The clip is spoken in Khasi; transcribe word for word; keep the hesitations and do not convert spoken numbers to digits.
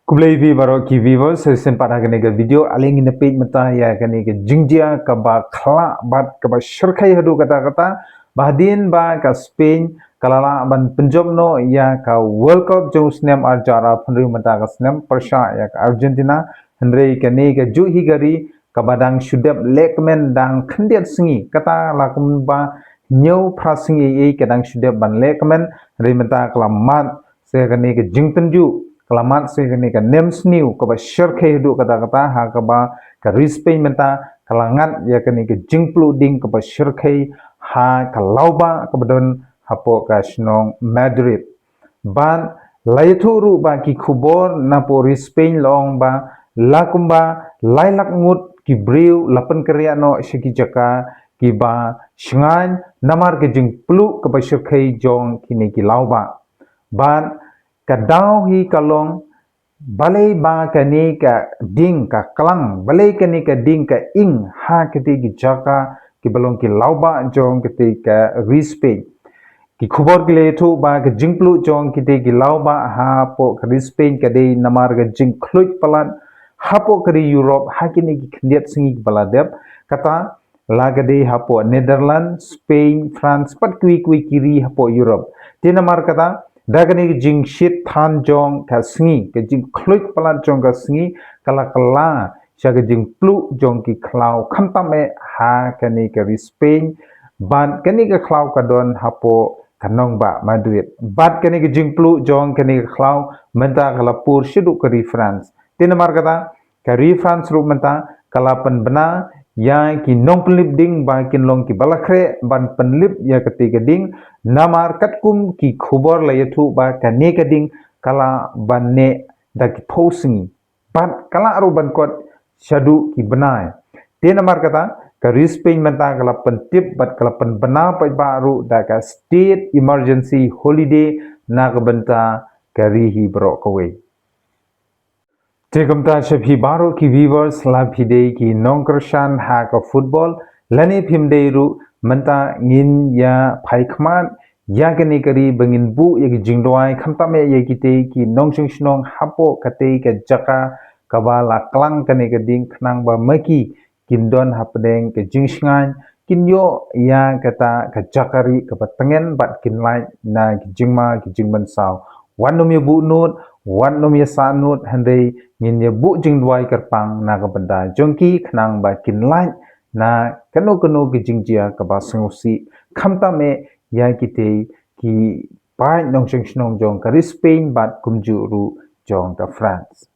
Khublei phi baroh ki viewers, sa shisien pat ha kane ka video, ale ngin ïa peit mynta ïa kane ka jingjia kaba khla bad kaba shyrkhei haduh katta katta, ba hadien ba ka Spain ka la lah ban pynjop noh ïa ka World Cup jong u snem arhajar arphew hynriew mynta ka snem pyrshah ïa ka Argentina, hynrei kane ka juh hi ka ri kaba dang shu dep lehkmen dang khyndiat sngi, kata la kumba hynñiew phra sngi ei ei ka dang shu dep ban lehkmen, hynrei mynta ka la mad sa kane ka jingtynjuh, ka la mad sa kane ka nemsniew kaba shyrkhei haduh katta katta, ha kaba ka ri Spain mynta ka la ngat ïa kane ka jingpluh ding kaba shyrkhei ha ka lawbah kaba don hapoh ka shnong Madrid. Bad la ïathuh ruh ba ki khubor napoh ri Spain la ong ba la kumba lai lak ngut ki briew la pynkynriah noh sha ki jaka kiba shngaiñ namar ka jingpluh kaba shyrkhei jong kine ki lawbah. Bad ka daw hi ka long balei ba kane ka ding ka klang, balei kane ka ding ka ing ha kite ki jaka kiba long ki lawbah jong kite ka ri Spain. Ki khubor ki la ïathuh ba ka jingpluh jong kite ki lawbah hapoh ka ri Spain ka dei namar ka jingkhluit palat hapoh ka ri Europe ha kine ki khyndiat sngi kiba la dep, kata la ka dei hapoh Netherlands, Spain, France, bad kiwei kiwei ki ri hapoh Europe. Te namar kata, da kane ka jingshit than jong ka sngi, ka jingkhluit palat jong ka sngi, ka la kylla sha ka jingpluh jong ki khlaw khamtam eh ha kane ka ri Spain, bad kane ka khlaw ka don hapoh ka nongbah Madrid. Bad kane ka jingpluh jong kane ka khlaw mynta ka la pur shaduh ka ri France. Te namar kata, ka ri France ruh mynta ka la pynbna ïa ki nongpynlip ding ba kin long kiba la khreh ban pynlip ïa kate ka ding, namar katkum ki khubor la ïathuh ba kane ka ding ka la ban neh da ki phew sngi, bad ka lah ruh ban kot shaduh ki bnai. Te namar kata, ka ri Spain mynta ka la pyntip bad ka la pynbna paidbah ruh da ka state emergency holiday na ka bynta ka ri hi baroh kawei. Te kumta sha phi baroh ki viewers, la phi dei ki nongkyrshan ha ka football lane phim dei ruh, mynta ngin ïa phai khmat ïa kane ka ri ba ngin buh ïa ki jingduwai khamtam eh ïa kite ki nongshong shnong hapoh kate ka jaka kaba la klang kane ka ding, khnang ba ma ki kin don hapdeng ka jingshngaiñ, kin ïoh ïa kata ka jaka rieh kaba tngen bad kin lait na ki jingma ki jingmynsaw. Wat nym ïa buh nud, wat nym ïa sah nud, hynrei ngin ïa buh jingduwai kyrpang na ka bynta jong ki, khnang ba kin lait na kano kano ka jingjia kaba sngewsih, khamtam eh ïa kite ki paid nongshong shnong jong ka ri Spain bad kumjuh ruh jong ka France.